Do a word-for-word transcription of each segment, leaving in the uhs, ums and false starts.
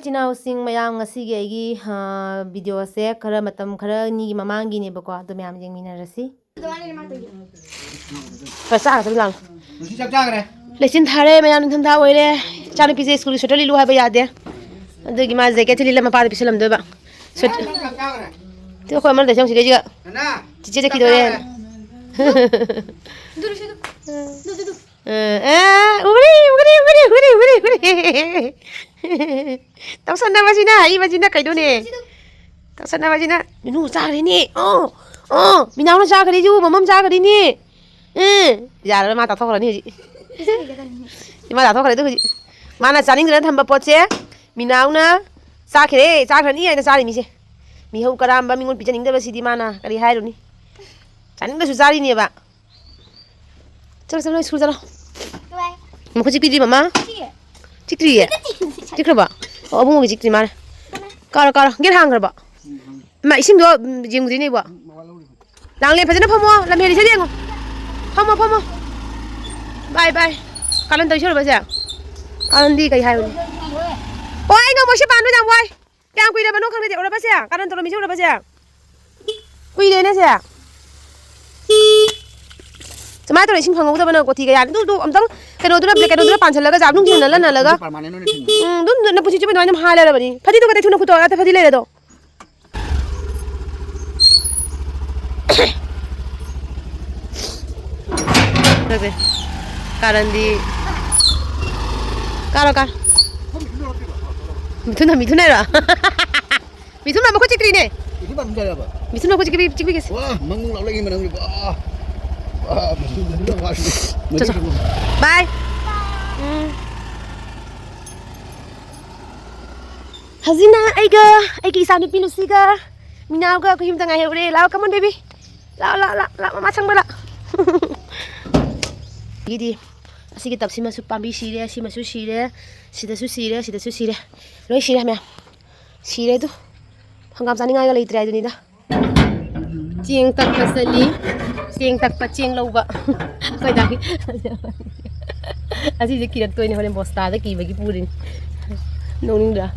ꯏꯆꯤꯟ ꯏꯅꯥꯎꯁꯤꯡ ꯃꯌꯥꯝ, ꯉꯁꯤꯒꯤ ꯑꯩꯒꯤ, ꯑ, ꯚꯤꯗꯤꯑꯣꯁꯦ ꯈꯔ ꯃꯇꯝ ꯈꯔꯅꯤꯒꯤ ꯃꯃꯥꯡꯒꯤꯅꯦꯕꯀꯣ, ꯑꯗꯣ ꯃꯌꯥꯝ ꯌꯦꯡꯃꯤꯟꯅꯔꯁꯤ꯫ ꯈꯔ ꯆꯥꯒꯗꯕ ꯂꯥꯡ꯫ ꯉꯁꯤ ꯆꯥꯛ ꯆꯥꯈ꯭ꯔꯦ꯫ ꯂꯩꯆꯤꯟ ꯊꯥꯔꯦ ꯃꯌꯥꯝ, ꯅꯤꯡꯊꯝꯊꯥ ꯑꯣꯏꯔꯦ꯫ ꯏꯆꯥꯅꯨꯄꯤꯁꯦ ꯁ꯭ꯀꯨꯜꯒꯤ ꯁ꯭ꯋꯦꯇꯔ ꯂꯤꯠꯂꯨ ꯍꯥꯏꯕ ꯌꯥꯗꯦ, ꯑꯗꯨꯒꯤ ꯃꯥ ꯖꯦꯀꯦꯠꯁꯦ ꯂꯤꯠꯂ ꯃꯄꯥꯗ ꯄꯤꯁꯜꯂꯝꯗꯣꯏꯕ꯫ ꯁ꯭ꯋꯦꯇꯔ꯫ ꯆꯥꯛ ꯆꯥꯈ꯭ꯔꯦ꯫ ꯁꯤ ꯑꯩꯈꯣꯏ ꯑꯃꯅ ꯇꯩꯁꯪ ꯁꯤꯗꯩꯁꯤꯒ꯫ ꯅꯅꯥ꯫ ꯆꯤꯆꯦ ꯆꯠꯈꯤꯗꯣꯔꯦ꯫ ꯆꯥꯛ ꯆꯥꯈ꯭ꯔꯦ꯫ ꯑꯗꯨ ꯂꯣꯏꯁꯤꯜꯂꯨ꯫ ꯑꯗꯨ, ꯑꯗꯨ, ꯑꯗꯨ꯫ ꯑ, ꯑ, ꯎꯒ꯭ꯔꯤ, ꯎꯒ꯭ꯔꯤ, ꯎꯒ꯭ꯔꯤ꯫ ꯇꯧꯁꯟꯅꯕꯁꯤꯅ ꯍꯩꯕꯁꯤꯅ ꯀꯩꯅꯣꯅꯦ꯫ ꯇꯧꯁꯟꯅꯕꯁꯤꯅ꯫ ꯃꯤꯅꯨ ꯆꯥꯈ꯭ꯔꯦꯅꯦ꯫ ꯑꯣ, ꯑꯣ, ꯃꯤꯅꯥꯎꯅ ꯆꯥꯈ꯭ꯔꯦꯁꯨ, ꯃꯃꯝ ꯆꯥꯈ꯭ꯔꯦꯅꯦ꯫ ꯎꯝ, ꯌꯥꯔꯔꯣꯏ, ꯃꯥ ꯆꯥꯊꯣꯛꯈ꯭ꯔꯅꯤ ꯍꯧꯖꯤꯛ꯫ ꯏꯃꯥ ꯆꯥꯊꯣꯛꯈ꯭ꯔꯦ ꯑꯗꯨ ꯍꯧꯖꯤꯛ꯫ ꯃꯥꯅ ꯆꯥꯅꯤꯡꯗꯅ ꯊꯝꯕ ꯄꯣꯠꯁꯦ ꯃꯤꯅꯥꯎꯅ ꯆꯥꯈ꯭ꯔꯦ, ꯆꯥꯈ꯭ꯔꯅꯤ ꯍꯥꯏꯅ ꯆꯥꯔꯤ ꯃꯤꯁꯦ꯫ ꯃꯤꯍꯧ ꯀꯔꯥꯝꯕ, ꯃꯤꯉꯣꯟ ꯄꯤꯖꯅꯤꯡꯗꯕꯁꯤꯗꯤ ꯃꯥꯅ ꯀꯔꯤ ꯍꯥꯏꯔꯨꯅꯤ? ꯆꯥꯅꯤꯡꯗꯁꯨ ꯆꯥꯔꯤꯅꯦꯕ꯫ ꯆꯠꯂꯣ, ꯆꯠꯂꯣ, ꯁ꯭ꯀꯨꯜ ꯆꯠꯂꯣ꯫ ꯀꯃꯥꯏ? ꯃꯈꯨꯠ ꯆꯤꯛꯄꯤꯗ꯭ꯔꯤ, ꯃꯃꯥ? ꯆꯤꯛꯑꯦ꯫ ꯆꯤꯛꯇ꯭ꯔꯤꯌꯦ? ꯆꯤꯛꯇ꯭ꯔꯤ꯫ ꯆꯤꯛꯈ꯭ꯔꯕ? ꯑꯣ, ꯑꯕꯨꯡꯉꯣꯒꯤ ꯆꯤꯛꯇ꯭ꯔꯤ ꯃꯥꯜꯂꯦ꯫ ꯀꯃꯥꯏ? ꯀꯥꯔꯣ, ꯀꯥꯔꯣ꯫ ꯒꯦꯠ ꯍꯥꯡꯈ꯭ꯔꯕ? ꯏꯃꯥ, ꯏꯁꯤꯡꯗꯣ, ꯎꯝ, ꯌꯦꯡꯉꯨꯗꯣꯏꯅꯦ ꯏꯕꯣ꯫ ꯂꯥꯡꯂꯦ, ꯐꯖꯅ ꯐꯝꯃꯣ꯫ ꯂꯝꯍꯦꯜꯂꯤꯁꯦ ꯌꯦꯡꯉꯣ꯫ ꯐꯝꯃꯣ, ꯐꯝꯃꯣ꯫ ꯕꯥꯏ, ꯕꯥꯏ꯫ ꯀꯥꯔꯟ ꯇꯧꯔꯤꯁꯦ ꯎꯔꯕ ꯁꯦ? ꯀꯥꯔꯟꯗꯤ ꯀꯩ ꯍꯥꯏꯔꯨꯅꯤ? ꯑꯣ, ꯑꯩ ꯉꯝꯃꯣꯏ, ꯁꯤ ꯄꯥꯟꯕ ꯌꯥꯝ ꯋꯥꯏ꯫ ꯀꯌꯥꯝ ꯀꯨꯏꯔꯕꯅꯣ ꯈꯪꯗꯦ, ꯎꯔꯕ ꯁꯦ? ꯀꯥꯔꯟ ꯇꯧꯔꯝꯃꯤꯁꯦ ꯎꯔꯕ ꯁꯦ? ꯀꯨꯏꯔꯦꯅꯦ ꯁꯦ꯫ ꯁꯨꯃꯥꯏꯅ ꯇꯧꯔ ꯏꯁꯤꯡ ꯐꯪꯍꯧꯗꯕꯅ ꯀꯣꯊꯤ ꯀꯌꯥꯅꯤ꯫ ꯑꯗꯨ, ꯑꯗꯨ ꯑꯝꯇꯪ ꯀꯩꯅꯣꯗꯨꯅ, ꯀꯩꯅꯣꯗꯨꯅ ꯄꯥꯟꯁꯤꯜꯂꯒ, ꯖꯥꯕ ꯅꯨꯡ ꯊꯤꯟꯅ ꯂꯟꯅꯜꯂꯒ꯫ Permanent ꯑꯣꯏꯅ ꯊꯤꯟꯕ꯫ ꯎꯝ, ꯑꯗꯨꯝ ꯅꯄꯨꯟꯁꯤ ꯆꯨꯞꯄ ꯑꯗꯨꯃꯥꯏꯅ ꯑꯗꯨꯝ ꯍꯥ ꯂꯩꯔꯕꯅꯤ꯫ ꯐꯗꯤꯗꯣ ꯀꯗꯥꯏ ꯊꯨꯅ ꯈꯨꯠꯇꯣꯛꯑꯣ, ꯑꯇꯩ ꯐꯗꯤ ꯂꯩꯔꯦꯗꯣ꯫ ꯈꯪꯗꯦ꯫ ꯀꯥꯔꯟꯗꯤ꯫ ꯀꯥꯔꯣ, ꯀꯥꯔꯣ꯫ ꯃꯤꯊꯨꯟ, ꯃꯤꯊꯨꯟ ꯍꯥꯏꯔꯣ? ꯃꯤꯊꯨꯟ ꯃꯈꯨꯠ ꯆꯤꯛꯇ꯭ꯔꯤꯅꯦ꯫ ꯃꯤꯊꯨꯟ ꯄꯥꯟꯕ ꯌꯥꯔꯕ? ꯃꯤꯊꯨꯟ ꯃꯈꯨꯠ ꯆꯤꯛꯄꯤ-, ꯆꯤꯛꯄꯤꯒꯦꯁꯦ꯫ ꯋꯥ, ꯃꯪ ꯃꯪ ꯂꯥꯎꯔꯛꯏ ꯃꯅꯝꯁꯦ꯫ ꯋꯥ꯫ ꯋꯥ, ꯃꯤꯊꯨꯟ ꯃꯈꯨꯠ ꯆꯤꯛꯄꯤ꯫ ꯆꯠꯂꯣ꯫ ꯕꯥꯏ꯫ ꯎꯝ꯫ ꯍꯧꯖꯤꯛꯅ ꯑꯩꯒ ꯑꯩꯒꯤ ꯏꯆꯥꯅꯨꯄꯤ ꯂꯨꯁꯤꯒ ꯃꯤꯅꯥꯎꯒ ꯑꯩꯈꯣꯏ ꯑꯍꯨꯝꯇ ꯉꯥꯏꯍꯧꯔꯦ꯫ ꯂꯥꯛꯑꯣ, come on, baby. ꯂꯥꯛꯑꯣ, ꯂꯥꯛꯑꯣ, ꯂꯥꯛꯑꯣ, ꯂꯥꯛꯑꯣ, ꯃꯃꯥ ꯁꯪꯕ ꯂꯥꯛꯑꯣ꯫ ꯑꯩꯒꯤꯗꯤ ꯑꯁꯤꯒꯤ ꯇꯞꯁꯤꯃꯁꯨ ꯄꯥꯝꯕꯤ ꯁꯤꯔꯦ, ꯁꯤꯃꯁꯨ ꯁꯤꯔꯦ, ꯁꯤꯗꯁꯨ ꯁꯤꯔꯦ, ꯁꯤꯗꯁꯨ ꯁꯤꯔꯦ꯫ ꯂꯣꯏ ꯁꯤꯔꯦ ꯃꯌꯥꯝ꯫ ꯁꯤꯔꯦ ꯑꯗꯨ꯫ ꯍꯪꯒꯥꯝ ꯆꯥꯅꯤꯡꯉꯥꯏꯒ ꯂꯩꯇ꯭ꯔꯦ ꯍꯥꯏꯗꯨꯅꯤꯗ꯫ ꯆꯦꯡ ꯇꯛꯄ ꯆꯠꯂꯤ꯫ ꯆꯦꯡ ꯇꯛꯄ, ꯆꯦꯡ ꯂꯧꯕ꯫ ꯑꯩꯈꯣꯏ ꯗꯥꯒꯤ꯫ ꯑꯁꯤꯁꯦ ꯀꯤꯔꯛꯇꯣꯏꯅꯦ ꯍꯣꯔꯦꯟ ꯕꯣꯁꯇꯥꯗ ꯀꯤꯕꯒꯤ ꯄꯨꯔꯤꯅꯤ꯫ ꯅꯣꯛꯅꯤꯡꯗ꯭ꯔꯥ?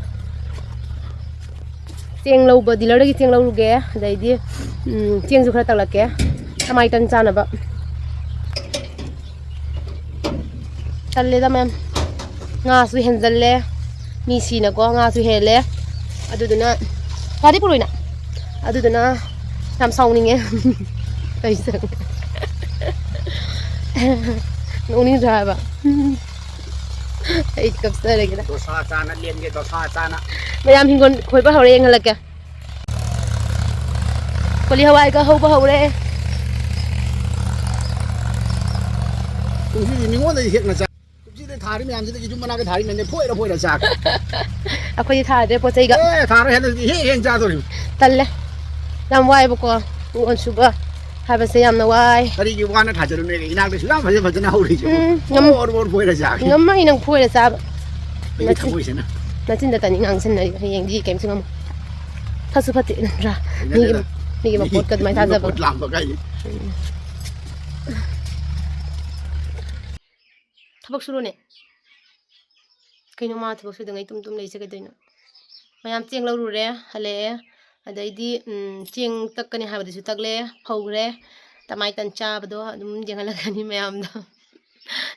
ꯆꯦꯡ ꯂꯧꯕ, ꯗꯤꯂꯔꯗꯒꯤ ꯆꯦꯡ ꯂꯧꯔꯨꯒꯦ꯫ ꯑꯗꯩꯗꯤ, ꯎꯝ, ꯆꯦꯡꯁꯨ ꯈꯔ ꯇꯛꯂꯛꯀꯦ, ꯊꯃꯥꯏ ꯇꯟ ꯆꯥꯅꯕ꯫ ꯇꯜꯂꯦꯗ ꯃꯌꯥꯝ꯫ ꯉꯥꯁꯨ ꯍꯦꯟꯖꯜꯂꯦ꯫ ꯃꯤ ꯁꯤꯅꯀꯣ ꯉꯥꯁꯨ ꯍꯦꯜꯂꯦ꯫ ꯑꯗꯨꯗꯨꯅ ꯉꯥꯗꯤ ꯄꯨꯔꯣꯏꯅ꯫ ꯑꯗꯨꯗꯨꯅ ꯌꯥꯝ ꯁꯥꯎꯅꯤꯡꯉꯦ꯫ ꯀꯩꯁꯨ ꯅꯣꯛꯅꯤꯡꯗ꯭ꯔꯥ ꯍꯥꯏꯕ? ꯑꯩ ꯀꯞꯆꯔꯒꯦꯗ꯫ ꯗꯣꯁꯥ ꯆꯥꯅ ꯂꯦꯟꯒꯦ, ꯗꯣꯁꯥ ꯆꯥꯅ꯫ ꯃꯌꯥꯝ ꯍꯤꯡꯒꯣꯜ ꯈꯣꯏꯕ ꯍꯧꯔꯦ, ꯌꯦꯡꯍꯜꯂꯛꯀꯦ꯫ ꯀꯣꯂꯤ ꯍꯋꯥꯏꯒ ꯍꯧꯕ ꯍꯧꯔꯦ꯫ ꯀꯨꯝꯁꯤꯗꯤ ꯃꯤꯉꯣꯟꯗꯒꯤ ꯍꯦꯛꯅ ꯆꯥ-, ꯀꯨꯝꯁꯤꯗꯤ ꯊꯥꯔꯤ ꯃꯌꯥꯝꯁꯤꯗꯒꯤ ꯌꯨꯝ ꯃꯅꯥꯛꯇ ꯊꯥꯔꯤ ꯃꯌꯥꯝꯁꯦ ꯐꯣꯏꯔ ꯐꯣꯏꯔ ꯆꯥꯒꯦ꯫ ꯑꯩꯈꯣꯏꯗꯤ ꯊꯥꯗ꯭ꯔꯦ ꯄꯣꯠ ꯆꯩꯒ꯫ ꯑꯦ, ꯊꯥꯔꯣꯏ ꯍꯟꯗꯛꯇꯤ ꯍꯦꯛ ꯍꯦꯛ ꯆꯥꯗꯣꯔꯤꯃꯤ꯫ ꯇꯜꯂꯦ꯫ ꯌꯥꯝ ꯋꯥꯏꯕꯀꯣ꯫ ꯍꯤꯡꯒꯣꯜ ꯁꯨꯕ ꯍꯥꯏꯕꯁꯦ ꯌꯥꯝꯅ ꯋꯥꯏ꯫ ꯀꯔꯤꯒꯤ ꯋꯥꯅ ꯊꯥꯖꯔꯨꯅꯦꯒꯦ? ꯏꯅꯥꯛꯇꯁꯨ ꯌꯥꯝ ꯐꯖ ꯐꯖꯅ ꯍꯧꯔꯤꯁꯤꯕꯨ꯫ ꯎꯝ, ꯉꯝ-, ꯑꯣꯔ ꯑꯣꯔ ꯐꯣꯏꯔ ꯆꯥꯒꯦ꯫ ꯉꯝꯃꯅꯤ ꯅꯪ ꯐꯣꯏꯔ ꯆꯥꯕ꯫ ꯑꯩꯒꯤ ꯅꯆꯤꯟ-, ꯊꯃꯣꯏꯁꯤꯅ꯫ ꯅꯆꯤꯟꯗꯇꯅꯤ ꯉꯥꯡꯁꯤꯟꯅꯔꯤꯕ꯫ ꯍꯌꯦꯡꯗꯤ ꯀꯩꯝꯁꯨ ꯉꯝꯃꯣꯏ꯫ ꯐꯠꯁꯨ ꯐꯠꯇꯦ ꯅꯠꯇ꯭ꯔꯥ? ꯍꯩꯅꯗꯦꯗ꯫ ꯃꯤꯒꯤ, ꯃꯤꯒꯤ ꯃꯤ, ꯃꯄꯣꯠꯀ ꯑꯗꯨꯃꯥꯏꯅ ꯃꯤ ꯊꯥꯖꯕ꯫ ꯃꯄꯣꯠ ꯂꯥꯝꯕ ꯀꯥꯏꯁꯦ꯫ ꯎꯝ꯫ ꯊꯕꯛ ꯁꯨꯔꯣꯅꯦ꯫ ꯀꯩꯅꯣ ꯃꯥ ꯊꯕꯛ ꯁꯨꯗꯉꯩ ꯇꯨꯝ ꯇꯨꯝ ꯂꯩꯁꯦ ꯀꯩꯗꯧꯅꯣ? ꯃꯌꯥꯝ ꯆꯦꯡ ꯂꯧꯔꯨꯔꯦ, ꯍꯜꯂꯛꯑꯦ꯫ ꯑꯗꯩꯗꯤ, ꯎꯝ, ꯆꯦꯡ ꯇꯛꯀꯅꯤ ꯍꯥꯏꯕꯗꯨꯁꯨ ꯇꯛꯂꯦ, ꯐꯧꯈ꯭ꯔꯦ꯫ ꯇꯃꯥꯏ ꯇꯟ ꯆꯥꯕꯗꯣ ꯑꯗꯨꯝ ꯌꯦꯡꯍꯜꯂꯛꯀꯅꯤ ꯃꯌꯥꯝꯗꯣ꯫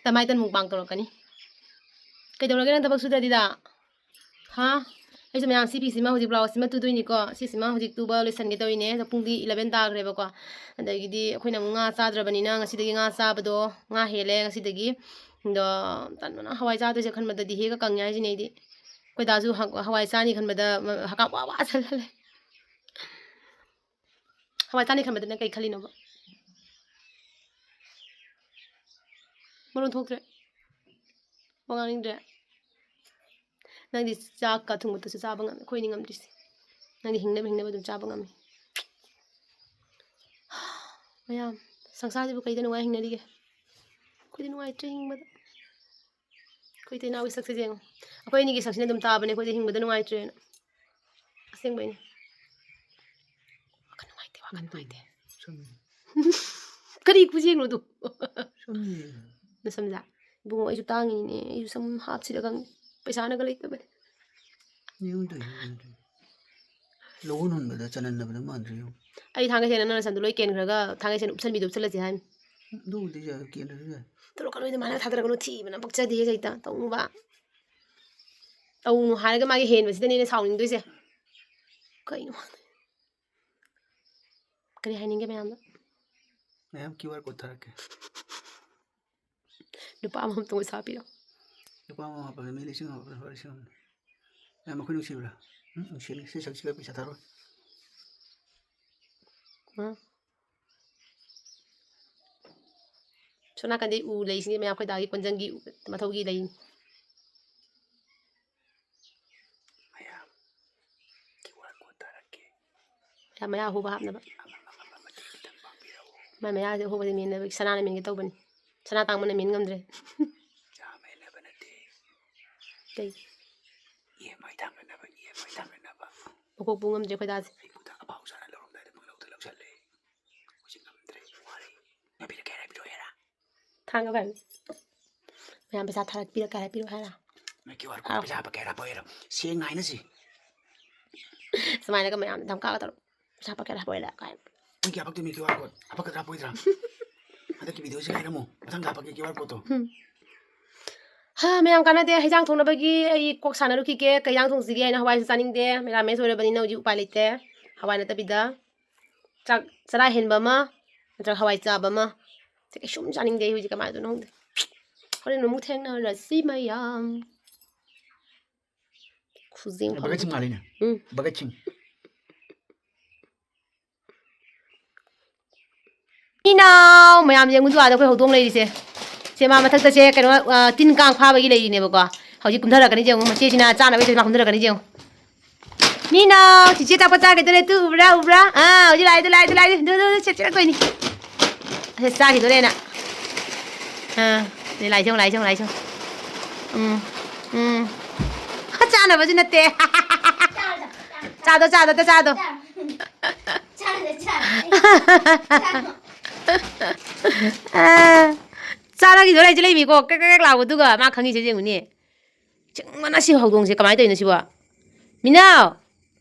ꯇꯃꯥꯏ ꯇꯟ ꯃꯨꯛꯕꯥꯡ ꯇꯧꯔꯛꯀꯅꯤ꯫ ꯀꯩꯗꯧꯔꯒꯦ ꯅꯪ ꯊꯕꯛ ꯁꯨꯗ꯭ꯔꯗꯤꯗ? ꯍꯥ? ꯑꯩꯁꯨ ꯃꯌꯥꯝ ꯁꯤ ꯐꯤꯁꯤꯃ ꯍꯧꯖꯤꯛ ꯕ꯭ꯂꯥꯎꯁꯁꯤꯃ ꯇꯨꯗꯣꯏꯅꯤꯀꯣ꯫ ꯁꯤꯁꯤꯃ ꯍꯧꯖꯤꯛ ꯇꯨꯕ ꯂꯣꯏꯁꯟꯒꯦ ꯇꯧꯔꯤꯅꯦ꯫ ꯑꯗꯣ ꯄꯨꯡꯗꯤ ꯏꯂꯚꯦꯟ ꯇꯥꯈ꯭ꯔꯦꯕꯀꯣ꯫ ꯑꯗꯒꯤꯗꯤ ꯑꯩꯈꯣꯏꯅ ꯑꯃꯨꯛ ꯉꯥ ꯆꯥꯗ꯭ꯔꯕꯅꯤꯅ ꯉꯁꯤꯗꯒꯤ ꯉꯥ ꯆꯥꯕꯗꯣ, ꯉꯥ ꯍꯦꯜꯂꯦ ꯉꯁꯤꯗꯒꯤ꯫ ꯑꯗꯣ ꯇꯟꯕꯅ ꯍꯋꯥꯏ ꯆꯥꯗꯣꯏꯁꯦ ꯈꯟꯕꯗꯗꯤ ꯍꯦꯛꯒ ꯀꯪꯉꯦ ꯍꯥꯏꯁꯤꯅꯦ ꯑꯩꯗꯤ꯫ ꯑꯩꯈꯣꯏ ꯗꯥꯁꯨ ꯍ-, ꯍꯋꯥꯏ ꯆꯥꯅꯤ ꯈꯟꯕꯗ ꯃ-, ꯍꯀꯥꯝ ꯋꯥ ꯋꯥ ꯆꯜꯍꯜꯂꯦ꯫ ꯍꯋꯥꯏ ꯆꯥꯅꯤ ꯈꯟꯕꯗ ꯅꯪ ꯀꯩ ꯈꯜꯂꯤꯅꯣꯕ? ꯃꯔꯣꯟ ꯊꯣꯛꯇ꯭ꯔꯦ꯫ ꯋꯥ ꯉꯥꯡꯅꯤꯡꯗ꯭ꯔꯦ꯫ ꯅꯪꯗꯤ ꯆꯥꯛꯀ ꯊꯣꯡꯕꯗꯁꯨ ꯆꯥꯕ ꯉꯝꯃꯤ, ꯑꯩꯈꯣꯏꯗꯤ ꯉꯝꯗ꯭ꯔꯤꯁꯦ꯫ ꯅꯪꯗꯤ ꯍꯤꯡꯅꯕ, ꯍꯤꯡꯅꯕ ꯑꯗꯨꯝ ꯆꯥꯕ ꯉꯝꯃꯤ꯫ ꯃꯌꯥꯝ, ꯁꯪꯁꯥꯔꯁꯤꯕꯨ ꯀꯩꯗ ꯅꯨꯡꯉꯥꯏ ꯍꯤꯡꯅꯔꯤꯒꯦ? ꯑꯩꯈꯣꯏꯗꯤ ꯅꯨꯡꯉꯥꯏꯇ꯭ꯔꯦ ꯍꯤꯡꯕꯗ꯫ ꯑꯩꯈꯣꯏ ꯏꯆꯤꯟ ꯏꯅꯥꯎꯒꯤ ꯁꯛꯁꯦ ꯌꯦꯡꯉꯣ꯫ ꯑꯩꯈꯣꯏ ꯑꯅꯤꯒꯤ ꯁꯛꯁꯤꯅ ꯑꯗꯨꯝ ꯇꯥꯕꯅꯦ ꯑꯩꯈꯣꯏꯗꯤ ꯍꯤꯡꯕꯗ ꯅꯨꯡꯉꯥꯏꯇ꯭ꯔꯦꯅ꯫ ꯑꯁꯦꯡꯕꯩꯅꯦ꯫ ꯋꯥꯈꯜ ꯅꯨꯡꯉꯥꯏꯇꯦ, ꯋꯥꯈꯜ ꯅꯨꯡꯉꯥꯏꯇꯦ꯫ ꯁꯨꯝ꯫ ꯀꯔꯤ ꯈꯨꯖꯦꯡꯅꯣ ꯑꯗꯨ? ꯁꯨꯝ ꯌꯦꯡꯉꯤ꯫ ꯅꯁꯝꯁꯦ? ꯏꯕꯨꯡꯉꯣ, ꯑꯩꯁꯨ ꯇꯥꯡꯉꯤꯅꯦ꯫ ꯑꯩꯁꯨ ꯁꯝ ꯍꯥꯞꯁꯤꯔ ꯈꯪꯗꯦ꯫ ꯄꯩꯁꯥꯅꯒ ꯂꯩꯇꯕꯅꯦ꯫ ꯌꯦꯡꯉꯨ ꯇꯧ, ꯌꯦꯡꯉꯨ ꯇꯧ꯫ ꯂꯧꯍꯣꯟ ꯍꯨꯟꯕꯗ ꯆꯅꯟꯅꯕꯗ ꯃꯥꯟꯗ꯭ꯔꯣ ꯌꯦꯡꯉꯨ꯫ ꯑꯩ ꯊꯥꯡꯒꯩ ꯁꯦꯡꯅ ꯅꯪꯅ ꯁꯟꯗꯣ ꯂꯣꯏ ꯀꯦꯟꯈ꯭ꯔꯒ ꯊꯥꯡꯒꯩ ꯁꯦꯡꯅ ꯎꯞꯁꯟꯕꯤꯗ ꯎꯞꯁꯜꯂꯁꯦ ꯍꯥꯏꯅꯤ꯫ ꯑꯗꯨꯕꯨꯗꯤ ꯌꯥꯏ, ꯀꯦꯟꯗ꯭ꯔꯁꯨ ꯌꯥꯏ꯫ ꯇꯧꯔꯛꯀꯅꯨ, ꯏꯗꯤ ꯃꯥꯅ ꯊꯥꯗꯔꯛꯀꯅꯨ, ꯊꯤꯕꯅ ꯄꯛꯆꯗꯦ ꯍꯦꯛꯇ ꯇꯧꯅꯨꯕ꯫ ꯇꯧꯅꯨ ꯍꯥꯏꯔꯒ ꯃꯥꯒꯤ ꯍꯦꯟꯕꯁꯤꯗꯅꯦ ꯑꯩꯅ ꯁꯥꯎꯅꯤꯡꯗꯣꯏꯁꯦ꯫ ꯀꯩꯅꯣ? ꯀꯔꯤ ꯍꯥꯏꯅꯤꯡꯒꯦ ꯃꯌꯥꯝꯗ? ꯃꯌꯥꯝ QR code ꯊꯥꯔꯛꯀꯦ꯫ ꯂꯨꯄꯥ ꯑꯃꯃꯝꯇꯪ ꯄꯩꯁꯥ ꯄꯤꯔꯣ꯫ ꯂꯨꯄꯥ ꯑꯃ ꯍꯥꯞꯄꯒ ꯃꯤ ꯂꯤꯁꯤꯡ ꯑꯃ ꯍꯥꯞꯄꯒ ꯂꯨꯄꯥ ꯂꯤꯁꯤꯡ ꯑꯃ꯫ ꯃꯌꯥꯝ ꯃꯈꯣꯏ ꯅꯨꯡꯁꯤꯕ꯭ꯔꯥ? ꯎꯝ, ꯅꯨꯡꯁꯤꯅꯤ꯫ ꯁꯤ ꯁꯛꯁꯤꯒ ꯄꯩꯁꯥ ꯊꯥꯔꯣꯏ꯫ ꯍꯥ? ꯁꯣꯝ ꯅꯥꯀꯟꯗꯤ ꯎ ꯂꯩꯁꯤꯡꯁꯦ ꯃꯌꯥꯝ ꯑꯩꯈꯣꯏ ꯗꯥꯒꯤ ꯀꯣꯟꯖꯪꯒꯤ ꯎ-, ꯃꯊꯧꯒꯤ ꯂꯩꯅꯤ꯫ ꯃꯌꯥꯝ, QR code ꯊꯥꯔꯛꯀꯦ꯫ ꯃꯌꯥꯝ ꯃꯌꯥ ꯑꯍꯣꯕ ꯍꯥꯞꯅꯕ꯫ ꯑꯃ, ꯑꯃ, ꯑꯃ, ꯃꯇꯦꯡ ꯈꯤꯇꯪ ꯄꯥꯡꯕꯤꯔꯛꯎ꯫ ꯃꯥꯏ ꯃꯌꯥꯁꯦ ꯑꯍꯣꯕꯁꯦ ꯃꯦꯟꯅꯕꯒꯤ ꯁꯅꯥꯅ ꯃꯦꯟꯒꯦ ꯇꯧꯕꯅꯤ꯫ ꯁꯅꯥ ꯇꯥꯡꯕꯅ ꯃꯦꯟ ꯉꯝꯗ꯭ꯔꯦ꯫ ꯆꯥ ꯃꯦꯟꯅꯕ ꯅꯠꯇꯦ꯫ ꯀꯩ? EMI ꯊꯥꯡꯒꯠꯅꯕ, EMI ꯊꯥꯡꯒꯠꯅꯕ꯫ ꯃꯀꯣꯛ ꯄꯨ ꯉꯝꯗ꯭ꯔꯦ ꯑꯩꯈꯣꯏ ꯗꯥꯁꯦ꯫ ꯑꯩ ꯈꯨꯗꯥ ꯑꯐꯥꯎ ꯁꯥꯅ ꯂꯧꯔꯝꯗꯥꯏꯗ ꯄꯪꯂꯧꯗ ꯂꯧꯁꯜꯂꯦ꯫ ꯍꯧꯖꯤꯛ ꯉꯝꯗ꯭ꯔꯦ, ꯋꯥꯔꯦ꯫ ꯉꯝꯕꯤꯔꯛꯀꯦ ꯍꯥꯏꯔ ꯄꯤꯔꯛꯑꯣ ꯍꯥꯏꯔ? ꯊꯥꯡꯒ ꯐꯔꯅꯤ꯫ ꯃꯌꯥꯝ ꯄꯩꯁꯥ ꯊꯥꯔꯛꯄꯤꯔꯛꯀꯦ ꯍꯥꯏꯔ ꯄꯤꯔꯛꯑꯣ ꯍꯥꯏꯔ? ꯅꯣꯏ QR code ꯑꯥꯎ꯫ ꯄꯩꯁꯥ ꯍꯥꯞꯄꯛꯀꯦ ꯍꯥꯏꯔ ꯍꯥꯞꯄꯛꯑꯣ ꯍꯥꯏꯔ? ꯁꯦꯡꯅ ꯍꯥꯏꯅꯁꯤ꯫ ꯁꯨꯃꯥꯏꯅꯒ ꯃꯌꯥꯝ ꯙꯝꯀꯥꯒ ꯇꯧꯔꯣ꯫ ꯄꯩꯁꯥ ꯍꯥꯞꯄꯛꯀꯦ ꯍꯥꯏꯔ ꯍꯥꯞꯄꯛꯑꯣ ꯍꯥꯏꯔ ꯀꯥꯏꯅ꯫ ꯅꯪ ꯀꯌꯥ ꯍꯥꯞꯄꯛꯇꯣꯏꯅꯣ QR code? ꯍꯥꯞꯄꯛꯀꯗ꯭ꯔꯥ ꯍꯥꯞꯄꯛꯑꯣꯏꯗ꯭ꯔꯥ? ꯍꯟꯗꯛꯀꯤ video ꯁꯦ ꯍꯥꯏꯔꯝꯃꯣ꯫ ꯃꯊꯪꯗ ꯍꯥꯞꯄꯛꯀꯦ QR code ꯇꯣ꯫ ꯎꯝ꯫ ꯍꯥ, ꯃꯌꯥꯝ ꯀꯥꯟꯅꯗꯦ꯫ ꯍꯩꯖꯥꯡ ꯊꯣꯡꯅꯕꯒꯤ ꯑꯩ ꯀꯣꯛ ꯁꯥꯟꯅꯔꯨꯈꯤꯒꯦ꯫ ꯀꯩ ꯍꯩꯖꯥꯡ ꯊꯣꯡꯁꯤꯒꯦ ꯍꯥꯏꯅ ꯍꯋꯥꯏꯁꯨ ꯆꯥꯅꯤꯡꯗꯦ꯫ ꯃꯦꯔꯥꯃꯦꯁ ꯑꯣꯏꯔꯕꯅꯤꯅ ꯍꯧꯖꯤꯛ ꯎꯄꯥꯏ ꯂꯩꯇꯦ꯫ ꯍꯋꯥꯏ ꯅꯠꯇꯕꯤꯗ ꯆꯥꯛ ꯆꯔꯥ ꯍꯦꯟꯕ ꯑꯃ ꯅꯠꯇ꯭ꯔꯒ ꯍꯋꯥꯏ ꯆꯥꯕ ꯑꯃ꯫ ꯁꯤ ꯀꯩꯁꯨꯝ ꯆꯥꯅꯤꯡꯗꯦ ꯑꯩ ꯍꯧꯖꯤꯛ, ꯀꯃꯥꯏꯅ ꯇꯧꯅꯣ ꯈꯪꯗꯦ꯫ ꯍꯣꯔꯦꯟ ꯑꯃꯨꯛ ꯊꯦꯡꯅꯔꯁꯤ ꯃꯌꯥꯝ꯫ ꯈꯨꯖꯤꯡ ꯚꯒꯠ ꯁꯤꯡ ꯐꯝꯕ꯫ ꯃꯥꯜꯂꯤꯅꯦ꯫ ꯎꯝ꯫ ꯚꯒꯠ ꯁꯤꯡ꯫ ꯃꯤꯅꯥꯎ ꯃꯌꯥꯝ ꯌꯦꯡꯉꯨ, ꯑꯗ ꯑꯩꯈꯣꯏ ꯍꯧꯗꯣꯡ ꯂꯩꯔꯤꯁꯦ꯫ ꯁꯦ ꯃꯥ ꯃꯊꯛꯇ ꯁꯦ ꯀꯩꯅꯣ, ꯑ, ꯇꯤꯟ ꯀꯥꯡ ꯐꯥꯕꯒꯤ ꯂꯩꯔꯤꯅꯦꯕꯀꯣ꯫ ꯍꯧꯖꯤꯛ ꯀꯨꯝꯊꯔꯛꯀꯅꯤ ꯌꯦꯡꯉꯨ, ꯃꯆꯦꯁꯤꯅ ꯆꯥꯅꯕ ꯃꯥ ꯀꯨꯝꯊꯔꯛꯀꯅꯤ ꯌꯦꯡꯉꯨ꯫ ꯃꯤꯅꯥꯎ, ꯆꯤꯆꯦ ꯑꯆꯥꯄꯣꯠ ꯆꯥꯈꯤꯗꯣꯔꯦ, ꯇꯨ ꯎꯕ꯭ꯔꯥ, ꯎꯕ꯭ꯔꯥ? ꯑꯥ, ꯍꯧꯖꯤꯛ ꯂꯥꯛꯑꯦ, ꯇꯨ ꯂꯥꯛꯑꯦ, ꯇꯨ ꯂꯥꯛꯑꯦ, ꯇꯨ, ꯇꯨ, ꯇꯨ, ꯁꯦ ꯆꯤꯛꯂꯛꯇꯣꯏꯅꯤ꯫ ꯑꯁ, ꯆꯥꯈꯤꯗꯣꯔꯦꯅ꯫ ꯑꯥ, ꯁꯤ ꯂꯥꯛꯏ ꯌꯦꯡꯉꯨ, ꯂꯥꯛꯏ ꯌꯦꯡꯉꯨ, ꯂꯥꯛꯏ ꯌꯦꯡꯉꯨ꯫ ꯎꯝ, ꯎꯝ꯫ ꯆꯥꯅꯕꯁꯨ ꯅꯠꯇꯦ꯫ ꯆꯥꯗꯣ, ꯆꯥꯗꯣ, ꯆꯥꯗꯣ꯫ ꯆꯥꯗꯣ, ꯆꯥꯗꯣ꯫ ꯑꯥ, ꯆꯥꯅꯈꯤꯗꯣꯔꯦ ꯍꯥꯏꯁꯦ ꯂꯩꯃꯤꯀꯣ, ꯀ꯭ꯔꯦꯛ ꯀ꯭ꯔꯦꯛ ꯂꯥꯎꯕꯗꯨꯒ ꯃꯥ ꯈꯪꯉꯤꯁꯦ ꯌꯦꯡꯉꯨꯅꯦ꯫ ꯆꯤꯡꯕꯅ ꯁꯤ ꯍꯧꯗꯣꯡꯁꯦ ꯀꯃꯥꯏꯅ ꯇꯧꯔꯤꯅꯣ ꯁꯤꯕꯣ? ꯃꯤꯅꯥꯎ!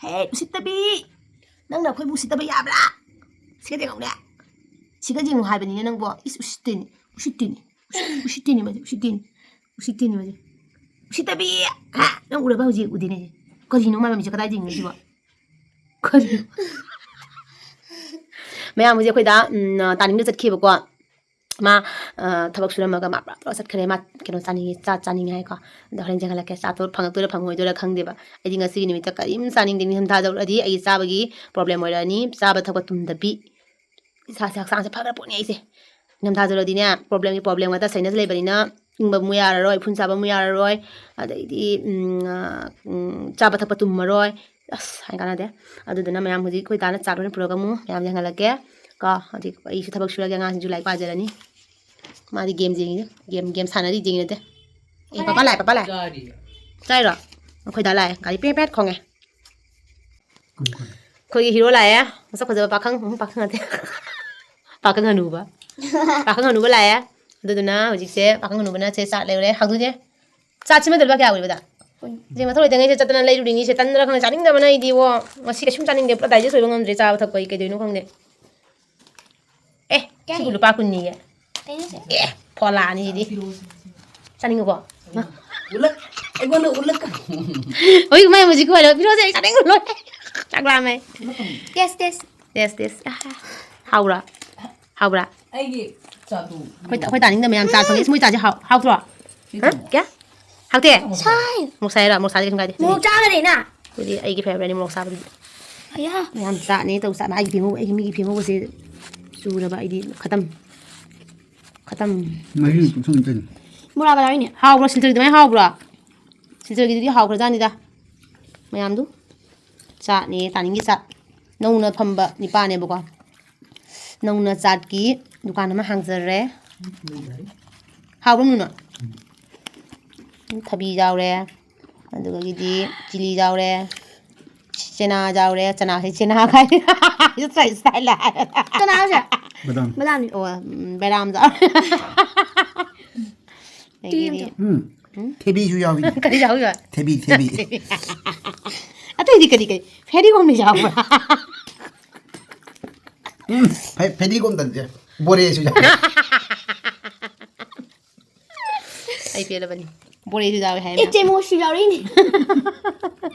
ꯍꯦ, ꯎꯁꯤꯠꯇꯕꯤ! ꯅꯪꯅ ꯑꯩꯈꯣꯏꯕꯨ ꯎꯁꯤꯠꯇꯕ ꯌꯥꯕ꯭ꯔꯥ? ꯁꯤꯒ ꯌꯦꯡꯉꯨꯅꯦ꯫ ꯁꯤꯒ ꯌꯦꯡꯉꯨ ꯍꯥꯏꯕꯅꯤꯅꯦ ꯅꯪꯕꯣ꯫ ꯏꯁ, ꯎꯁꯤꯠꯇꯦꯅꯦ꯫ ꯎꯁꯤꯠꯇꯦꯅꯦ꯫ ꯎꯁꯤꯠ-, ꯎꯁꯤꯠꯇꯦꯅꯦ ꯃꯥꯗꯤ, ꯎꯁꯤꯠꯇꯦꯅꯦ꯫ ꯎꯁꯤꯠꯇꯦꯅꯦ ꯃꯥꯗꯤ꯫ ꯎꯁꯤꯠꯇꯕꯤ! ꯍꯥ? ꯅꯪ ꯎꯔꯕ ꯍꯧꯖꯤꯛ? ꯎꯗꯦꯅꯦ꯫ ꯀꯔꯤꯅꯣ ꯃꯥ ꯃꯃꯤꯠꯁꯦ ꯀꯗꯥꯏꯗ ꯌꯦꯡꯉꯤꯅꯣ ꯁꯤꯕꯣ? ꯀꯔꯤꯅꯣ? ꯃꯌꯥꯝ ꯍꯧꯖꯤꯛ ꯑꯩꯈꯣꯏꯗ, ꯎꯝ, ꯇꯥꯅꯤꯡꯗ ꯆꯠꯈꯤꯕꯀꯣ꯫ ꯃꯥ, ꯑ, ꯊꯕꯛ ꯁꯨꯔꯝꯃꯒ ꯃꯥ ꯄꯨꯔꯥ ꯄꯨꯔꯥ ꯆꯠꯈ꯭ꯔꯦ꯫ ꯃꯥ ꯀꯩꯅꯣ ꯆꯥꯅꯤꯡꯉꯦ, ꯆꯥ ꯆꯥꯅꯤꯡꯉꯦ ꯍꯥꯏꯀꯣ꯫ ꯑꯗꯣ ꯍꯣꯔꯦꯟ ꯆꯦꯟꯈꯠꯂꯛꯀꯦ꯫ ꯆꯥ ꯊꯛ ꯐꯪꯉꯛꯇꯣꯏꯔꯥ ꯐꯪꯉꯣꯏꯗꯣꯏꯔꯥ ꯈꯪꯗꯦꯕ꯫ ꯑꯩꯗꯤ ꯉꯁꯤꯒꯤ ꯅꯨꯃꯤꯠꯇ ꯀꯔꯤꯝ ꯆꯥꯅꯤꯡꯗꯦ꯫ ꯅꯤꯡꯊꯝꯊꯥ ꯌꯧꯔꯛꯑꯗꯤ ꯑꯩꯒꯤ ꯆꯥꯕꯒꯤ problem ꯑꯣꯏꯔꯛꯑꯅꯤ꯫ ꯆꯥꯕ ꯊꯛꯄ ꯇꯨꯝꯗꯕꯤ꯫ ꯏꯁꯥꯁꯦ, ꯍꯛꯆꯥꯡꯁꯦ ꯐꯈ꯭ꯔ ꯄꯣꯠꯅꯤ ꯑꯩꯁꯦ꯫ ꯅꯤꯡꯊꯝꯊꯥ ꯌꯧꯔꯛꯑꯗꯤꯅꯦ, problemꯒꯤ problem ꯉꯥꯛꯇ꯫ ꯁꯥꯏꯅꯁ ꯂꯩꯕꯅꯤꯅ ꯏꯪꯕ ꯑꯃꯨꯛ ꯌꯥꯔꯔꯣꯏ, ꯎꯐꯨꯟ ꯆꯥꯕ ꯑꯃꯨꯛ ꯌꯥꯔꯔꯣꯏ, ꯑꯗꯩꯗꯤ, ꯎꯝ, ꯑ, ꯎꯝ, ꯆꯥꯕ ꯊꯛꯄ ꯇꯨꯝꯃꯔꯣꯏ꯫ ꯑꯁ, ꯍꯥꯏ ꯀꯥꯟꯅꯗꯦ꯫ ꯑꯗꯨꯗꯨꯅ ꯃꯌꯥꯝ ꯍꯧꯖꯤꯛ ꯑꯩꯈꯣꯏ ꯗꯥꯅ ꯆꯥ ꯂꯣꯏꯅ ꯄꯨꯔꯛꯑꯒ ꯑꯃꯨꯛ ꯃꯌꯥꯝ ꯌꯦꯡꯍꯜꯂꯛꯀꯦ ꯀꯣ꯫ ꯍꯧꯖꯤꯛ ꯑꯩꯁꯨ ꯊꯕꯛ ꯁꯨꯔꯒꯦ, ꯑꯉꯥꯡꯁꯤꯡꯁꯨ ꯂꯥꯏꯔꯤꯛ ꯄꯥꯖꯔꯅꯤ꯫ ꯃꯥꯗꯤ game ꯌꯦꯡꯉꯤ, game, game ꯁꯥꯟꯅꯔꯤ, ꯌꯦꯡꯉꯤꯅꯗꯦ꯫ ꯑꯦ, ꯄꯄꯥ ꯂꯥꯛꯑꯦ, ꯄꯄꯥ ꯂꯥꯛꯑꯦ꯫ ꯆꯥꯔꯤꯔꯣ? ꯆꯥꯏꯔꯣ? ꯑꯩꯈꯣꯏ ꯗꯥ ꯂꯥꯛꯑꯦ, ꯒꯥꯔꯤ ꯄꯦꯠ ꯄꯦꯠ ꯈꯣꯡꯉꯦ꯫ ꯑꯩꯈꯣꯏꯒꯤ hero ꯂꯥꯛꯑꯦ, ꯃꯁꯛ ꯐꯖꯕ ꯄꯥꯈꯪ, ꯎꯝ, ꯄꯥꯈꯪ ꯅꯠꯇꯦ꯫ ꯄꯥꯈꯪ ꯍꯅꯨꯕ꯫ ꯄꯥꯈꯪ ꯍꯅꯨꯕ ꯂꯥꯛꯑꯦ꯫ ꯑꯗꯨꯗꯨꯅ ꯍꯧꯖꯤꯛꯁꯦ ꯄꯥꯈꯪ ꯍꯅꯨꯕꯅ ꯁꯦ ꯆꯥ ꯂꯩꯔꯦ꯫ ꯍꯥꯡꯗꯣꯛꯑꯦ꯫ ꯆꯥ ꯁꯤꯃꯗ ꯂꯨꯄꯥ ꯀꯌꯥ ꯑꯣꯏꯕꯗ? ꯀꯨꯟ꯫ ꯏꯆꯦ, ꯃꯊꯧ ꯂꯩꯇꯉꯩꯁꯦ ꯆꯠꯇꯅ ꯂꯩꯔꯨꯔꯤꯅꯤ꯫ ꯁꯦ ꯇꯟꯗ꯭ꯔꯥ ꯈꯪꯗꯦ, ꯆꯥꯅꯤꯡꯗꯕꯅ ꯑꯩꯗꯤ, ꯑꯣ, ꯉꯁꯤ ꯀꯩꯁꯨꯝ ꯆꯥꯅꯤꯡꯗꯦ꯫ ꯄꯨꯔꯥ ꯗꯥꯏꯖꯦꯁ ꯑꯣꯏꯕ ꯉꯝꯗ꯭ꯔꯦ ꯆꯥꯕ ꯊꯛꯄ ꯑꯩ ꯀꯩꯗꯣꯏꯅꯣ ꯈꯪꯗꯦ꯫ ꯑꯦ, ꯀꯌꯥ ꯁꯤꯕꯨ ꯂꯩ? ꯂꯨꯄꯥ ꯀꯨꯟꯅꯤꯌꯦ꯫ ꯀꯩꯅꯣꯁꯦ? ꯑꯦ, ꯐꯣꯂꯥꯅꯤ ꯁꯤꯗꯤ꯫ ꯆꯥꯅꯤꯡꯉꯨꯀꯣ? ꯎꯠꯂꯛ-, ꯑꯩꯉꯣꯟꯗ ꯎꯠꯂꯛꯀ-, ꯍꯧꯖꯤꯛ ꯃꯥꯏ ꯍꯧꯖꯤꯛꯀꯤ ꯑꯣꯏꯔ ꯄꯤꯔꯛꯑꯣꯁꯦ, ꯑꯩ ꯆꯥꯅꯤꯡꯉꯨ ꯂꯣꯏꯔꯦ꯫ ꯆꯥꯛ ꯂꯥꯝꯃꯦ꯫ ꯎꯠꯂꯛꯀꯅꯨ꯫ Test, test. Test, test. ꯑꯍꯥ꯫ ꯍꯥꯎꯕ꯭ꯔꯥ? ꯍꯥꯎꯕ꯭ꯔꯥ? ꯑꯩꯒꯤ ꯆꯥꯗꯨ꯫ ꯑꯩꯈꯣꯏ ꯇ-, ꯑꯩꯈꯣꯏ ꯇꯥꯅꯤꯡꯗꯕ ꯃꯌꯥꯝ ꯆꯥ ꯊꯣꯡꯉꯦ꯫ ꯏꯁ, ꯃꯣꯏ ꯆꯥꯁꯦ ꯍꯥꯎ-, ꯍꯥꯎꯇ꯭ꯔꯣ? ꯁꯤ ꯍꯥ? ꯊꯝꯃꯣ꯫ ꯀꯌꯥ? ꯍꯥꯎꯇꯦ? ꯁꯥꯏ꯫ ꯃꯣꯔꯣꯛ ꯁꯥꯏꯔ? ꯃꯣꯔꯣꯛ ꯁꯥꯗꯤ ꯀꯩꯁꯨꯝ ꯀꯥꯏꯗꯦ꯫ ꯃꯣꯔꯣꯛ ꯆꯥꯒꯗꯤꯅ꯫ ꯑꯗꯨꯗꯤ ꯑꯩꯒꯤ ꯐꯦꯚꯔꯥꯏꯠꯅꯤ ꯃꯣꯔꯣꯛ ꯁꯥꯕꯗꯨꯗꯤ꯫ ꯑꯌꯥ꯫ ꯃꯌꯥꯝ ꯆꯥꯅꯤ ꯇꯧ ꯆꯥ-, ꯑꯩꯒꯤ ꯐꯦꯡꯍꯧ-, ꯑꯩꯒꯤ ꯃꯤꯒꯤ ꯐꯦꯡꯍꯧꯕꯁꯦ ꯆꯨꯔꯕ ꯑꯩꯗꯤ ꯈꯇꯝ꯫ ꯈꯇꯝ꯫ ꯃꯍꯤ ꯄꯨꯡꯁꯪ ꯆꯪꯉꯤ꯫ ꯕꯣꯔꯥ ꯕꯖꯥꯔ ꯍꯥꯎꯏꯅꯦ꯫ ꯍꯥꯎꯕ꯭ꯔꯣ? ꯁꯤꯜꯆꯔꯒꯤꯗꯤ ꯑꯗꯨꯃꯥꯏꯅ ꯍꯥꯎꯕ꯭ꯔꯣ? ꯁꯤꯜꯆꯔꯒꯤꯗꯨꯗꯤ ꯍꯥꯎꯈ꯭ꯔꯖꯥꯠꯅꯤꯗ꯫ ꯃꯌꯥꯝꯗꯨ ꯆꯥꯠꯅꯦ, ꯇꯥꯅꯤꯡꯒꯤ ꯆꯥꯠ꯫ ꯅꯧꯅ ꯐꯝꯕ ꯅꯤꯄꯥꯅꯦꯕꯀꯣ꯫ ꯅꯧꯅ ꯆꯥꯠꯀꯤ ꯗꯨꯀꯥꯟ ꯑꯃ ꯍꯥꯡꯖꯔꯦ꯫ ꯍꯥꯎꯕ꯭ꯔꯣ, ꯅꯨꯅ? ꯊꯕꯤ ꯌꯥꯎꯔꯦ, ꯑꯗꯨꯗꯒꯤꯗꯤ ꯆꯤꯂꯤ ꯌꯥꯎꯔꯦ, ꯆꯦꯅꯥ ꯌꯥꯎꯔꯦ, ꯆꯅꯥꯁꯦ ꯆꯦꯅꯥ ꯀꯥꯏ꯫ ꯏꯁꯇꯥꯏꯜ, ꯏꯁꯇꯥꯏꯜ ꯍꯥꯏ꯫ ꯆꯅꯥ ꯍꯥꯏꯁꯦ? ꯕꯗꯥꯝ꯫ ꯕꯗꯥꯝꯅꯤ꯫ ꯑꯣ, ꯎꯝ, ꯕꯗꯥꯝ ꯌꯥꯎꯔꯦ꯫ ꯇꯤꯜ ꯑꯗꯒꯤꯗꯤ ꯑꯃ ꯎꯝ꯫ ꯎꯝ? ꯊꯦꯕꯤꯁꯨ ꯌꯥꯎꯏ꯫ ꯀꯔꯤ ꯌꯥꯎꯏꯕ? ꯊꯦꯕꯤ, ꯊꯦꯕꯤ꯫ ꯑꯇꯩꯗꯤ ꯀꯔꯤ ꯀꯔꯤ? ꯐꯦꯗꯤꯒꯣꯝꯅ ꯌꯥꯎꯕ꯭ꯔꯥ? ꯎꯝ, ꯐꯦ-, ꯐꯦꯗꯤꯒꯣꯝ ꯇꯟꯁꯦ꯫ ꯕꯣꯔꯦꯁꯨ ꯌꯥꯎꯏ꯫ ꯑꯩ ꯄꯦꯜꯂꯕꯅꯤ꯫ ꯕꯣꯔꯦꯁꯨ ꯌꯥꯎꯏ ꯍꯥꯏ ꯃꯌꯥꯝ꯫ ꯑꯦ, ꯆꯦꯃꯣꯁꯨ ꯌꯥꯎꯔꯛꯏꯅꯦ꯫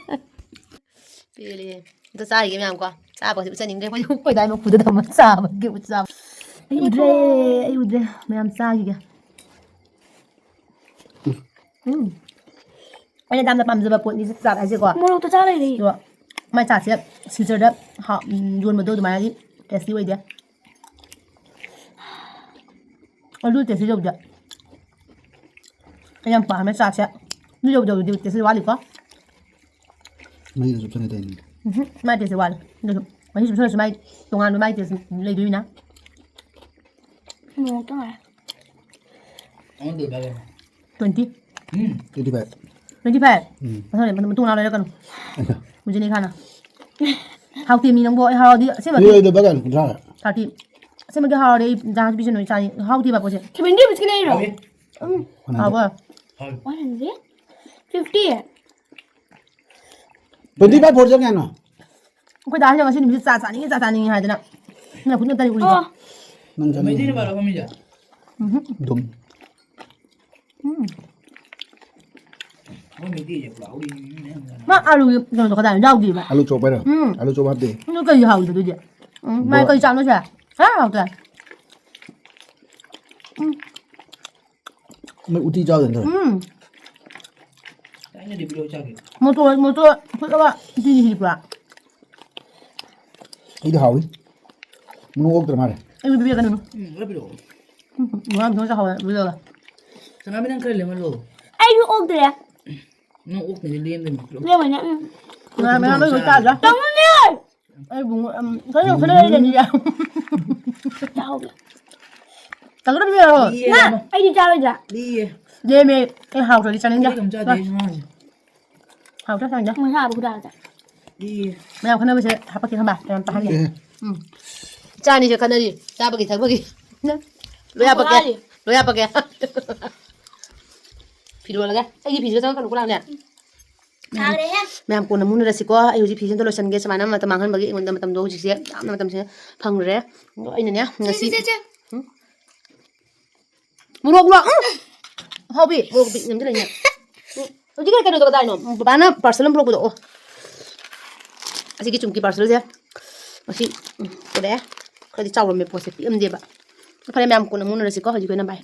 ꯄꯦꯜꯂꯦ꯫ ꯑꯝꯇ ꯆꯥꯈꯤꯒꯦ ꯃꯌꯥꯝ ꯀꯣ꯫ ꯆꯥꯕꯒꯁꯦ ꯎꯠꯆꯅꯤꯡꯗ꯭ꯔꯦ꯫ ꯑꯩꯈꯣꯏ, ꯑꯩꯈꯣꯏ ꯗꯥꯏ ꯃꯈꯨꯗ ꯊꯝꯃ ꯆꯥꯕꯒꯤ ꯎꯠꯆꯕ꯫ ꯑꯩ ꯎꯗ꯭ꯔꯦ, ꯑꯩ ꯎꯗ꯭ꯔꯦ꯫ ꯃꯌꯥꯝ ꯆꯥꯈꯤꯒꯦ꯫ ꯎꯝ꯫ ꯑꯩꯅ ꯌꯥꯝꯅ ꯄꯥꯝꯖꯕ ꯄꯣꯠꯅꯤ ꯆꯥ ꯍꯥꯏꯁꯦꯀꯣ꯫ ꯃꯣꯔꯣꯛꯇ ꯆꯥ ꯂꯩꯔꯦ꯫ ꯑꯗꯣ ꯃꯥꯏ ꯆꯥꯁꯦ ꯁꯤꯜꯆꯔꯗ ꯍꯥ-, ꯎꯝ, ꯌꯣꯟꯕꯗꯣ ꯑꯗꯨꯃꯥꯏꯅꯗꯤ ꯇꯦꯁꯇꯤ ꯑꯣꯏꯗꯦ꯫ ꯑꯗꯨ ꯇꯦꯁꯇꯤ ꯇꯧꯗꯦ꯫ ꯑꯩ ꯌꯥꯝ ꯄꯥꯝꯃꯦ ꯆꯥꯁꯦ꯫ ꯑꯗꯨ ꯌꯧꯗꯕꯗꯤ ꯇꯦꯁꯇꯤ ꯋꯥꯠꯂꯤꯀꯣ꯫ ꯃꯍꯤꯗ ꯆꯨꯞꯁꯟꯒꯦ ꯇꯧꯔꯤꯅꯤ꯫ ꯎꯝꯍꯨꯝ, ꯃꯥꯏ ꯇꯦꯁꯇꯤ ꯋꯥꯠꯂꯤ꯫ ꯑꯗꯨꯁꯨ ꯃꯍꯤ ꯆꯨꯞꯁꯜꯂꯁꯨ ꯃꯥꯏ ꯇꯣꯉꯥꯟꯕ ꯃꯥꯏ ꯇꯦꯁ ꯂꯩꯗꯣꯏꯅꯤꯅ꯫ ꯃꯣꯔꯣꯛꯇ ꯉꯥꯏꯔꯦ꯫ ꯑꯩꯉꯣꯟꯗ ꯏꯕꯥꯏ ꯂꯩꯔꯝꯃꯦ꯫ Twenty꯫ ꯎꯝ꯫ Twenty five꯫ Twenty five? ꯎꯝ꯫ ꯃꯊꯪ ꯃꯇꯨꯡ ꯂꯥꯛ ꯂꯩꯔꯛꯀꯅꯨ꯫ ꯑꯗꯣ꯫ ꯃꯨꯖꯦ ꯅꯍꯤ ꯈꯥꯅꯥ꯫ ꯍꯥꯎꯇꯦ ꯃꯤ ꯅꯪꯕꯨ, ꯑꯩ ꯍꯥꯎꯔꯗꯤ ꯑꯁꯦꯡꯕ ꯅꯣꯏ ꯂꯨꯄꯥ ꯀꯌꯥꯅꯣ? ꯀꯨꯟꯊ꯭ꯔꯥ? Thirty꯫ ꯑꯁꯦꯡꯕꯒꯤ ꯍꯥꯎꯔꯦ꯫ ꯑꯩ ꯗꯥꯟꯁ ꯄꯤꯁꯦ ꯅꯣꯏ ꯆꯥꯅꯤ꯫ ꯍꯥꯎꯗꯦꯕ ꯄꯣꯠꯁꯦ꯫ Seventy rupees ꯀꯤ ꯂꯩꯔꯣ? ꯍꯥꯎꯋꯦ꯫ ꯎꯝ꯫ ꯍꯥꯎꯕ꯫ One hundred? Fifty? Twenty five four ꯖꯥ ꯀꯌꯥꯅꯣ? ꯑꯩꯈꯣꯏ ꯗꯥꯁꯤꯅ ꯉꯁꯤ ꯅꯨꯃꯤꯠꯁꯦ ꯆꯥ ꯆꯥꯅꯤꯡꯉꯤ, ꯆꯥ ꯆꯥꯅꯤꯡꯉꯤ ꯍꯥꯏꯗꯅ ꯂꯐꯨ ꯅꯠꯇꯅꯤ ꯎꯔꯤꯁꯦ꯫ ꯑꯣ꯫ ꯅꯪ ꯆꯥꯅꯤꯡꯉꯤ? ꯃꯩꯇꯩꯅ ꯄꯥꯜꯂꯛꯄ ꯃꯤꯁꯦ? ꯎꯝꯍꯨꯝ꯫ ꯑꯗꯨꯝ꯫ ꯎꯝ꯫ ꯃꯣꯏ ꯃꯩꯇꯩꯁꯦ ꯄꯨꯔꯥ ꯎꯔꯤ ꯃꯌꯥꯝ ꯆꯥꯅꯩ꯫ ꯃꯥ ꯑꯂꯨꯒꯤ ꯀꯩꯅꯣꯗꯣ ꯀꯗꯥꯏ ꯌꯥꯎꯗꯦꯕ? ꯑꯂꯨ ꯆꯣꯞ ꯍꯥꯏꯔꯣ? ꯎꯝ꯫ ꯑꯂꯨ ꯆꯣꯞ ꯍꯥꯞꯇꯦ꯫ ꯑꯗꯨ ꯀꯩꯒꯤ ꯍꯥꯎꯗꯦ ꯑꯗꯨꯗꯤ? ꯎꯝ, ꯃꯥꯏ ꯕꯣꯔꯥ꯫ ꯀꯩ ꯆꯥꯛꯅꯣ ꯁꯦ? ꯍꯥ, ꯍꯥꯎꯇꯦ꯫ ꯎꯝ꯫ ꯃꯣꯏ ꯎꯇꯤ ꯆꯥꯗꯣꯏ ꯅꯠꯇ꯭ꯔꯣ? ꯎꯝ꯫ ꯊꯥꯏꯅꯗꯤ ꯄꯤꯔꯛꯑꯣ ꯆꯥꯒꯦ꯫ ꯃꯣꯇꯣꯔ, ꯃꯣꯇꯣꯔ ꯐꯨꯠꯂꯒ ꯎꯇꯤꯗꯤ ꯍꯤꯄ꯭ꯔꯥ? ꯑꯩꯗꯤ ꯍꯥꯎꯏ꯫ ꯃꯅꯨꯡ ꯑꯣꯛꯇ꯭ꯔ ꯃꯥꯜꯂꯦ꯫ ꯑꯩ ꯄꯤꯕꯤꯔꯛꯀꯅꯨ꯫ ꯎꯝ, ꯈꯔ ꯄꯤꯔꯛꯑꯣ꯫ ꯎꯝ, ꯉꯔꯥꯡ ꯊꯣꯡ ꯆꯥꯍꯧꯋꯦ, ꯄꯤꯖꯔꯒ꯫ ꯁꯅꯥꯃꯤ, ꯅꯪ ꯈꯔ ꯂꯦꯝꯍꯜꯂꯣ꯫ ꯑꯩꯁꯨ ꯑꯣꯛꯇ꯭ꯔꯦ꯫ ꯅꯪ ꯑꯣꯛꯇ꯭ꯔꯗꯤ ꯂꯦꯝꯗꯣꯏꯅꯤ꯫ ꯂꯦꯝꯃꯣꯏꯅꯦ, ꯎꯝ꯫ ꯉꯥ ꯃꯌꯥꯝ ꯂꯣꯏ ꯆꯥꯗ꯭ꯔꯥ? ꯇꯧꯅꯤꯡꯉꯦ! ꯑꯩ ꯕꯨꯡꯉꯣ, ꯑꯝ, ꯈꯔ ꯌꯥꯝ ꯈꯔ ꯂꯩꯔꯗꯤ ꯌꯥꯏ꯫ ꯆꯥꯍꯧꯒꯦ꯫ ꯇꯪꯒꯗꯕ ꯌꯥꯔꯣ? ꯂꯤꯌꯦ, ꯅ, ꯂꯦꯝꯃꯣ꯫ ꯑꯩꯗꯤ ꯆꯥꯔꯣꯏꯗ꯭ꯔꯥ? ꯂꯤꯌꯦ꯫ ꯂꯦꯝꯃꯦ꯫ ꯑꯩ ꯍꯥꯎꯇ꯭ꯔꯗꯤ ꯆꯥꯅꯤꯡꯗꯦ꯫ ꯑꯩ ꯑꯗꯨꯝ ꯆꯥꯗꯦ, ꯑꯩꯁꯨ ꯉꯥꯡꯉꯤꯁꯦ꯫ ꯍꯥꯎꯇ꯭ꯔꯥ ꯆꯥꯅꯤꯡꯗꯦ꯫ ꯃꯁꯥ ꯍꯥꯞꯄ ꯈꯨꯗꯥ ꯍꯥꯞꯇ꯫ ꯂꯤꯌꯦ꯫ ꯃꯌꯥꯝ ꯈꯟꯅꯕꯁꯦ ꯍꯥꯄꯛꯀꯦ ꯈꯪꯕ? ꯃꯌꯥꯝ ꯇꯥꯍꯟꯒꯦ꯫ ꯂꯤꯌꯦ꯫ ꯎꯝ꯫ ꯏꯆꯥ ꯑꯅꯤꯁꯦ ꯈꯟꯅꯔꯤ꯫ ꯆꯥꯕꯒꯤ ꯊꯛꯄꯒꯤ꯫ ꯂꯣꯏ ꯍꯥꯄꯛꯀꯦ꯫ ꯍꯥꯄꯛꯑꯅꯤ꯫ ꯂꯣꯏ ꯍꯥꯄꯛꯀꯦ꯫ ꯐꯤ ꯂꯣꯜꯂꯒꯦ꯫ ꯑꯩꯒꯤ ꯐꯤꯁꯤꯒ ꯆꯪꯉꯛꯀꯅꯨꯀꯣ ꯂꯥꯎꯅꯦ꯫ ꯃꯌꯥꯝ, ꯊꯥꯈ꯭ꯔꯦꯍꯦ꯫ ꯃꯌꯥꯝ ꯀꯣꯟꯅ ꯑꯃꯨꯛ ꯎꯅꯔꯁꯤꯀꯣ꯫ ꯑꯩ ꯍꯧꯖꯤꯛ ꯐꯤꯁꯦ ꯑꯝꯇ ꯂꯣꯏꯁꯟꯒꯦ꯫ ꯁꯨꯃꯥꯏꯅ ꯃꯇꯝ ꯃꯥꯡꯍꯟꯕꯒꯤ ꯑꯩꯉꯣꯟꯗ ꯃꯇꯝꯗꯣ ꯍꯧꯖꯤꯛꯁꯦ ꯌꯥꯝꯅ ꯃꯇꯝꯁꯦ ꯐꯪꯗ꯭ꯔꯦ꯫ ꯑꯗꯣ ꯑꯩꯅꯅꯦ, ꯉꯁꯤ ꯆꯦ, ꯆꯦ, ꯆꯦ꯫ ꯎꯝ? ꯃꯣꯔꯣꯛꯂꯣ? ꯎꯝ! ꯍꯥꯎꯕꯤ, ꯃꯣꯔꯣꯛ ꯄꯤꯛꯅ ꯑꯝꯇ ꯂꯩꯅꯦ꯫ ꯎꯝ, ꯍꯧꯖꯤꯛꯀꯤ ꯀꯩꯅꯣꯗꯣ ꯀꯗꯥꯏꯅꯣ? ꯎꯝ, ꯕꯕꯥꯅ parcel ꯑꯃ ꯄꯨꯔꯛꯄꯗꯣ꯫ ꯑꯣ꯫ ꯑꯁꯤꯒꯤ ꯆꯨꯝꯀꯤ parcelꯁꯦ ꯉꯁꯤ, ꯎꯝ, ꯄꯨꯔꯛꯑꯦ꯫ ꯈꯔꯗꯤ ꯆꯥꯎꯔꯝꯃꯦ ꯄꯣꯠꯁꯦ, ꯄꯤꯛꯑꯝꯗꯦꯕ꯫ ꯐꯔꯦ ꯃꯌꯥꯝ, ꯀꯣꯟꯅ ꯑꯃꯨꯛ ꯎꯅꯔꯁꯤꯀꯣ꯫ ꯍꯧꯖꯤꯛꯀꯤ ꯑꯣꯏꯅ bye꯫